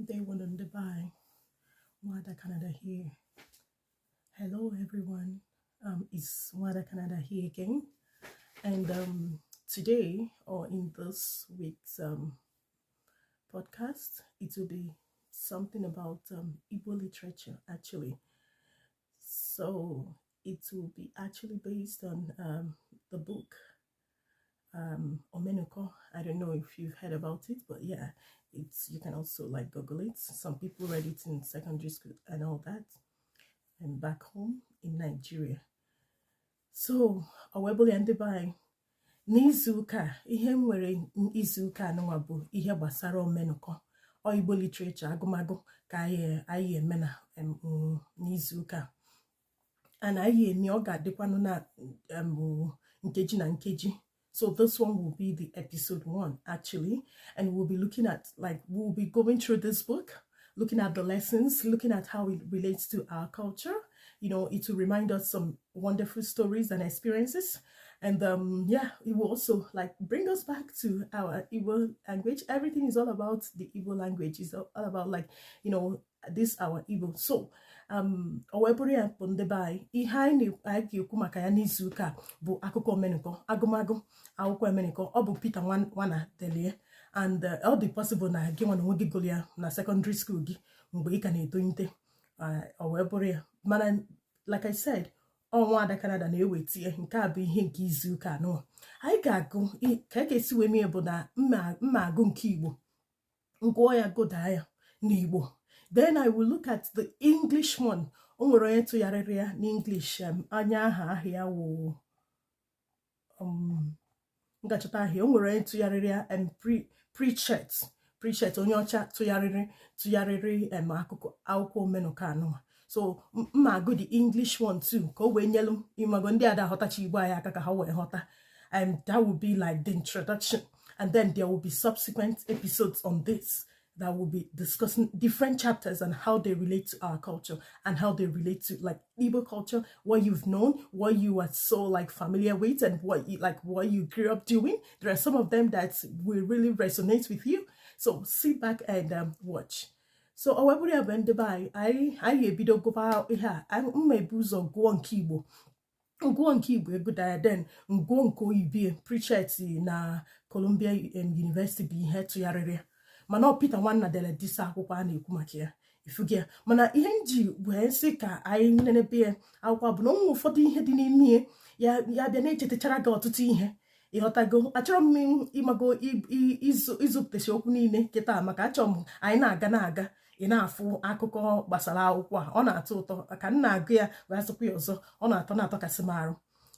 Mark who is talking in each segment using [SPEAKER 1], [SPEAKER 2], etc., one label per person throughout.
[SPEAKER 1] Ndewo ndị be anyị. Nwada Canada here. Hello everyone. It's Nwada Canada here again. And today, or in this week's podcast, it will be something about Igbo literature, actually. So it will be actually based on the book Omenụkọ. I don't know if you've heard about it, but yeah, it's you can also, like, Google it. Some people read it in secondary school and all that, and back home in Nigeria. So ọ wee bụrụ ya, ndị be anyị, n'izu ụka a, ihe m nwere izu ụka anụnwa bụ ihe gbasara Omenụkọ, ọ Igbo literature, agụmagụ ka anyị eme na n'izu ụka a. And anyị eme, ọ ga-adịkwanụ na nkeji na nkeji. So this one will be the episode one, actually, and we'll be looking at, like, we'll be going through this book, looking at the lessons, looking at how it relates to our culture. It will remind us some wonderful stories and experiences, and yeah, it will also, like, bring us back to our Igbo language. Everything is all about the Igbo language. It's all about, like, this our Igbo. So o wee bụrụ ya bụ, ndị be anyị, ihe anyị ga-ekwu maka ya n'izu ụka a bụ akụkọ Omenụkọ, agụmagụ akwụkwọ Omenụkọ. Ọ bụ Peter Nwana delie, and ọ dị possible na gị nwa na onwe gị gụrụ ya na secondary school gị mgbe ị ka na-etolite. Ọ wee bụrụ ya, mana like I said, ọnwa Ada Canada na-eweta ya. Nke a bụ ihe nke izu ụka anọ anyị ga-agụ. Ka a ga-esi wee mee bụ na mma agụ nke Igbo, ngụọ ya, gụdaa ya n'Igbo, then I will look at the English one. O nwere onye tụgharịrị ya n'English, anya aha ya wụ ngachọta ahịa. O nwere onye tụgharịrị ya, Pritchett, onye ọcha tụgharịrị akụkọ akwụkwọ Omenụkọ anụnwa. So mma agụ the English one too, ka o wee nyelu ịmago ndị ada aghọtacha Igbo anyị aka ka ha wee ghọta. And that will be like the introduction, and then there will be subsequent episodes on this that will be discussing different chapters and how they relate to our culture and how they relate to, like, Igbo culture, what you've known, what you are so, like, familiar with, and what you like, what you grew up doing. There are some of them that will really resonate with you. So sit back and watch. So ọ wee bụrụ ya bụ, ndị be anyị, anyị ga-ebido gụba ihe a. Mma ebu ụzọ gụọ nke Igbo, ngụọ nke Igbo egoda ya, then ngụọ nke oyibo. Pritchett na Columbia University bụ ihe tụgharịrị ya, mana ọ Peter Nwanna dere disa akwụkwọ a na-ekwu maka ya, ifugi ya. Mana ihe m ji wee sị ka anyị nenebe ya akwụkwọ bụ na onwe ụfọdụ ihe dị n'ime ya, ya bịa na-echetachara gị ọtụtụ ihe, ịghọtago? Achọrọ m ịmago ịzụpụtachi okwu niile kịta, maka achọrọ m anyị na-aga na-aga, ị na-afụ akụkọ gbasara akwụkwọ a. Ọ na-atọ ụtọ ka m na-agụ ya wee sịkwa ya ọzọ, ọ na-atọ na-atọkasị m arụ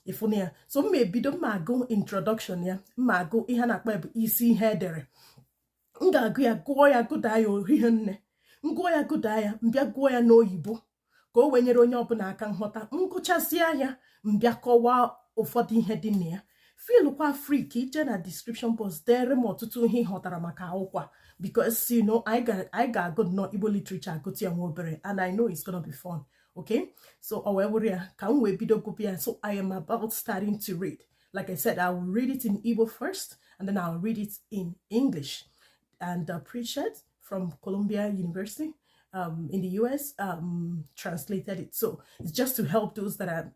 [SPEAKER 1] ịfụna ya. So mma ebido, mma agụ introduction ya, mma agụ ihe a na-akpọ ya bụ isi ihe edere. M ga-agụ ya, gụọ ya, gụdaa ya ohihie nne. M gụọ ya, gụdaa ya, mbịa gụọ ya n'oyibo ka o wee nyere onye ọbụla aka nghọta. M gụchasịa ya, mbịa kọwaa ụfọdụ ihe dị na ya. Feelkwa free ka ije na description box dere m ọtụtụ ihe ị ghọtara maka akwụkwọ a, because anyị ga-agụ nnọọ Igbo literature, agụtụ ya nwa obere, and I know it's gonna be fun. Okay, so ọ wee were ya ka m wee bido gụpụ ya. So I am about starting to read. Like I said, I will read it in Igbo first and then I'll read it in English. And Pritchett from Columbia University in the US translated it. So it's just to help those that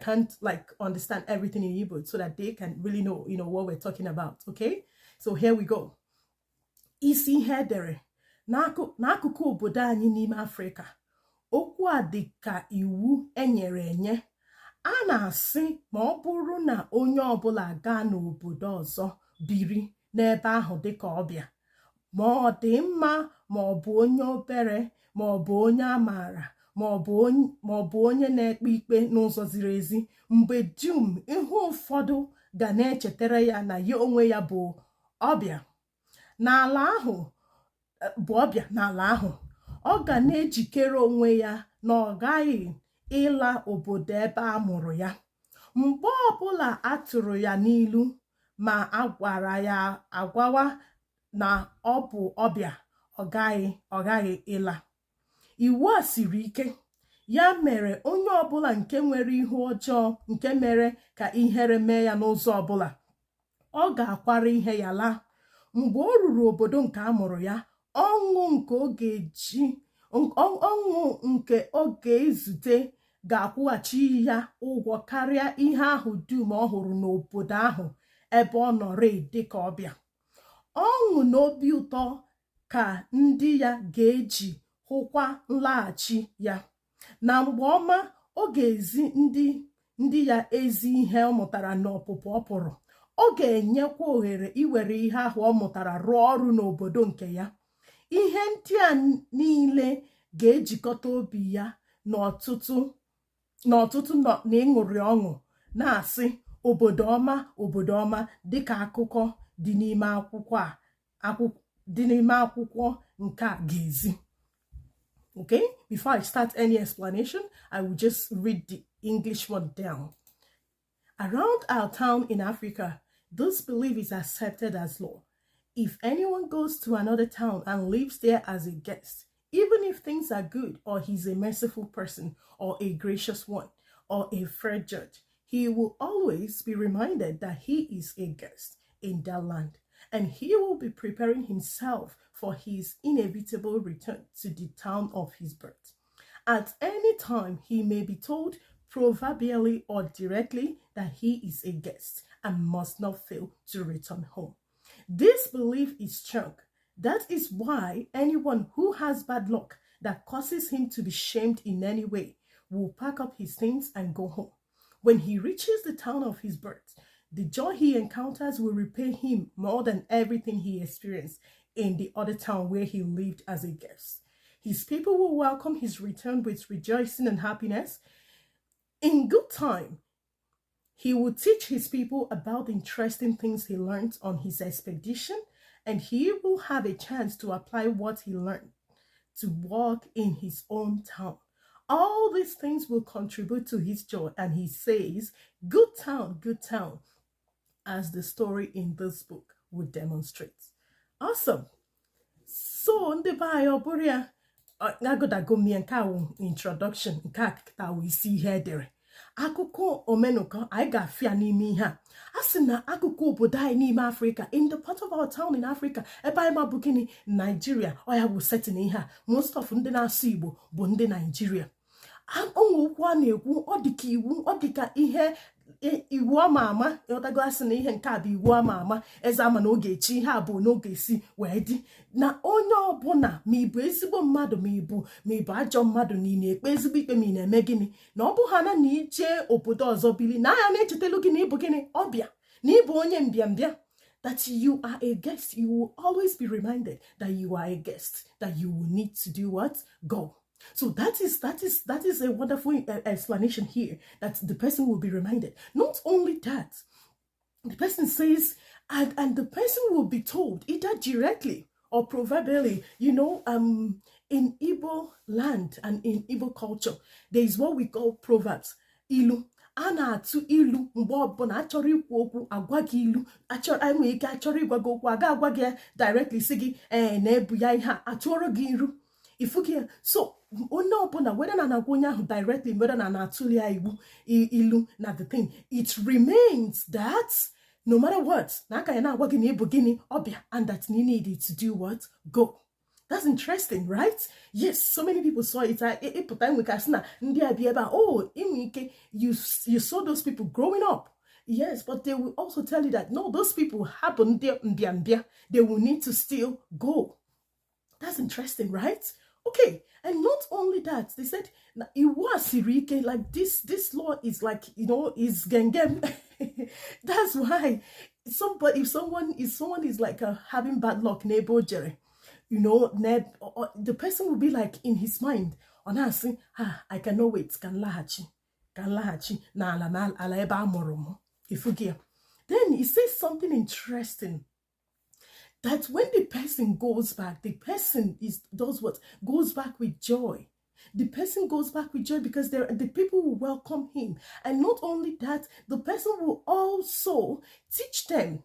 [SPEAKER 1] can't, like, understand everything in Igbo, so that they can really know what we're talking about. Okay, so here we go. Isi ihe edere: N'akụkụ obodo anyị n'ime Afrịka, okwu a dị ka iwu enyere enye. A na-asị ma ọ bụrụ na onye ọbụla gaa n'obodo ọzọ biri n'ebe ahụ dịka ọbịa, ma ọ dị mma, ma ọ bụ onye obere, ma ọ bụ onye a maara, ma ọ bụ onye na-ekpe ikpe n'ụzọ ziri ezi, mgbe dum ihe ụfọdụ ga na-echetara ya na ya onwe ya bụ ọbịa n'ala ahụ, bụ ọbịa n'ala ahụ. Ọ ga na-ejikere onwe ya na ọ gaghị ịla obodo ebe a mụrụ ya. Mgbe ọbụla a tụrụ ya n'ilu ma a gwara ya agwawa na ọ bụ ọbịa, ọ gaghị ịla. Iwu a siri ike, ya mere onye ọbụla nke nwere ihu ọjọọ nke mere ka ihere mee ya n'ụzọ ọbụla, ọ ga-akwara ihe ya laa. Mgbe o ruru obodo nke a mụrụ ya. Ọṅụ nke ọ ga-eji ọṅụ nke ọ ga-ezute ga-akwụghachi ya ụgwọ karịa ihe ahụ dum ọ hụrụ n'obodo ahụ ebe ọ nọrọ dịka ọbịa. Ọṅụ na obi ụtọ ka ndị ya ga-eji hụkwa nlaghachi ya. Na mgbe ọma ọ ga-ezi ndị ya ezi ihe ọ mụtara n'ọpụpụ ọ pụrụ. Ọ ga-enyekwa ohere iwere ihe ahụ ọ mụtara rụọ ọrụ n'obodo nke ya. Ihe ndị a niile ga-ejikọta obi ya n'ọtụtụ na ịṅụrị ọṅụ na-asị, "Obodo ọma, obodo ọma," dịka akụkọ dị n'ime akwụkwọ a dị n'ime akwụkwọ nke a ga-ezi. Okay, before I start any explanation, I will just read the English one down. Around our town in Africa, this belief is accepted as law. If anyone goes to another town and lives there as a guest, even if things are good, or he's a merciful person, or a gracious one, or a fair judge, he will always be reminded that he is a guest in that land, and he will be preparing himself for his inevitable return to the town of his birth. At any time, he may be told proverbially or directly that he is a guest and must not fail to return home. This belief is strong. That is why anyone who has bad luck that causes him to be shamed in any way will pack up his things and go home. When he reaches the town of his birth, the joy he encounters will repay him more than everything he experienced in the other town where he lived as a guest. His people will welcome his return with rejoicing and happiness. In good time, he will teach his people about the interesting things he learned on his expedition, and he will have a chance to apply what he learned to work in his own town. All these things will contribute to his joy, and he says, "Good town, good town," as the story in this book would demonstrate. Awesome. So, ndị be anyị, ọ bụrụ ya agụdago m ya. Nke a wụ introduction, nke a kịta wụ isi ihe edere akụkọ omenụkọ anyị ga-afịa n'ime ihe a. A sị na akụkụ obodo anyị n'ime Afrịka, in the part of our town in Africa, ebe anyị ma bụ gịnị, Naijiria. Ọ ya bụ setting ihe a. Most of ndị na-asụ Igbo bụ ndị Naijiria. Onwe okwu a na-ekwu, ọ dịka iwu, ọ dịka ihe iwu ama ama. Ịghọtago? Asị na ihe nke a bụ iwu ama ama, eze ama na oge echi ihe a bụ n'oge esi wee dị na onye ọbụla, ma ị bụ ezigbo mmadụ, ma ị bụ ajọ mmadụ, na ị na-ekpe ezigbo ikpe, ma ị na-eme gịnị, na ọ bụ ha na ije obodo ọzọ bili na anya na-echetelu gị na ịbụ gịnị, ọbịa, na ịbụ onye mbịambịa, that you are a guest. You will always be reminded that you are a guest, that you will need to do what? Go. So that is a wonderful explanation here, that the person will be reminded. Not only that, the person says, and the person will be told either directly or proverbially. In Igbo land and in Igbo culture, there is what we call proverbs. Ilu. A na-atụ ilu mgbe ọbụla achọrọ ikwu okwu, agwa gị ilu. Achọrọ enwere ike achọrọ ịgwa gị okwu, aga agwa gị directly, si gị ee na-ebu ya ihe a atụọrọ gị iru ifu gị. So onye ọbụla, whether na na-agwa onye ahụ directly, whether na na-atụli ya iwu ilu na the thing, it remains that no matter what, na aka ya na-agwa gị na ịbụ gịnị, ọbịa, and that you need to do what? Go. That's interesting, right? Yes, so many people saw it. Ịpụta enwe ka sị na ndị a bi ebe a, oh, inwe ike you saw those people growing up. Yes, but they will also tell you that no, those people happen ndị mbịambịa, they will need to still go. That's interesting, right? Okay, and not only that, they said na iwu a siri ike, like this law is like, is gengem. That's why somebody if someone is like having bad luck n'ebe o jere, the person will be like, in his mind, ọ na-asị, "Ah, I cannot wait ka m laghachi n'ala na ala ebe a mụrụ m." Ifugi ya. Then he says something interesting, that when the person goes back, the person is does what? Goes back with joy. The person goes back with joy because the people will welcome him. And not only that, the person will also teach them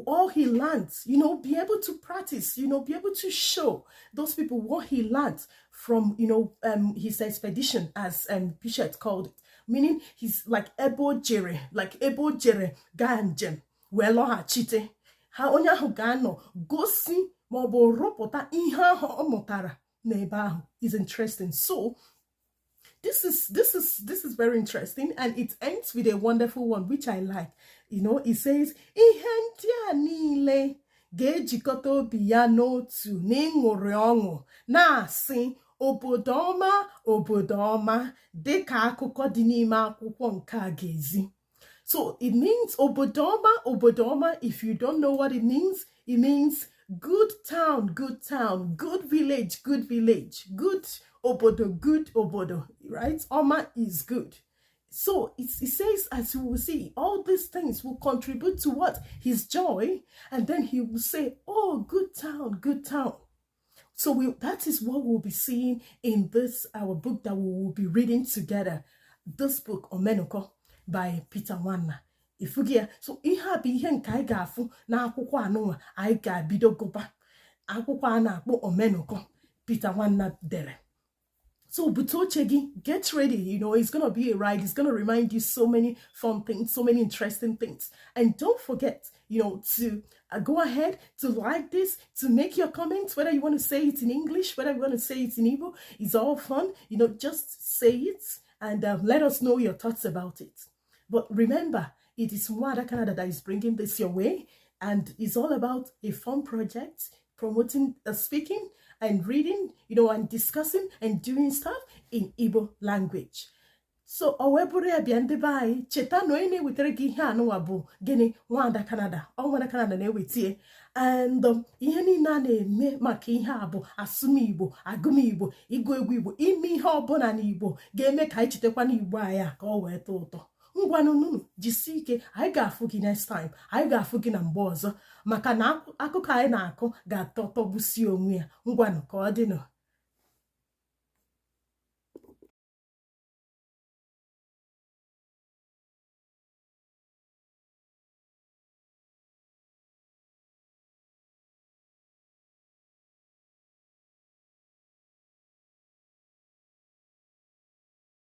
[SPEAKER 1] all he learned, be able to practice, be able to show those people what he learned from, his expedition, as Bishop called it. Meaning he's like ebe o jere, like ebe o jere gaa njem, wee lọghachite. Ha onye ahụ ga-anọ gosi maọbụ rụpụta ihe ahụ ọ mụtara n'ebe ahụ is interesting. So this is very interesting, and it ends with a wonderful one which I like. It says, ihe ndị a niile ga-ejikọta obi ya n'otu n'ịṅụrị ọṅụ, na-asị, "Obodo ọma, obodo ọma," dịka akụkọ dị n'ime akwụkwọ nke a ga-ezi. So it means obodo ọma, obodo ọma. If you don't know what it means, it means good town, good town, good village, good village, good obodo, good obodo, right? Ọma is good. So it says, as you will see, all these things will contribute to what? His joy. And then he will say, "Oh, good town, good town." So that is what we'll be seeing in this, our book that we will be reading together. This book, Omenuko, by Peter Nwanna. Ifugi ya? So ihe a bụ ihe nke anyị ga-afụ n'akwụkwọ anụnwa anyị ga-ebido gụba. Akwụkwọ a na-akpọ Omenuko, Peter Nwanna dere. So bute oche gị, get ready. It's gonna be a ride. It's gonna remind you so many fun things, so many interesting things. And don't forget to go ahead to like this, to make your comments, whether you want to say it in English, whether you want to say it in Igbo. It's all fun. Just say it and let us know your thoughts about it. But remember, it is Nwada Canada that is bringing this your way, and it's all about a fun project promoting speaking and reading and discussing and doing stuff in Igbo language. So o wee bụrụ ya, bịa, ndị be anyị, cheta na onye na-ewetara gị ihe anụnwa bụ gịnị? Nwada Canada. Ọ Nwada Canada na-ewetie and ihe niile a na-eme maka ihe a bụ asụmigbo, agụmigbo, ịgụ egwu Igbo, ime ihe ọbụla n'Igbo ga-eme ka anyị chetakwa n'Igbo anyị a ka ọ wee tọọ ụtọ. Ngwanụ nunu, jisie ike. Anyị ga-afụ gị next time. Anyị ga-afụ gị na mgbe ọzọ, maka na akụkọ anyị na-akụ ga-atọ tọgbusi onwe ya. Ngwanụ, ka ọ dịnụ.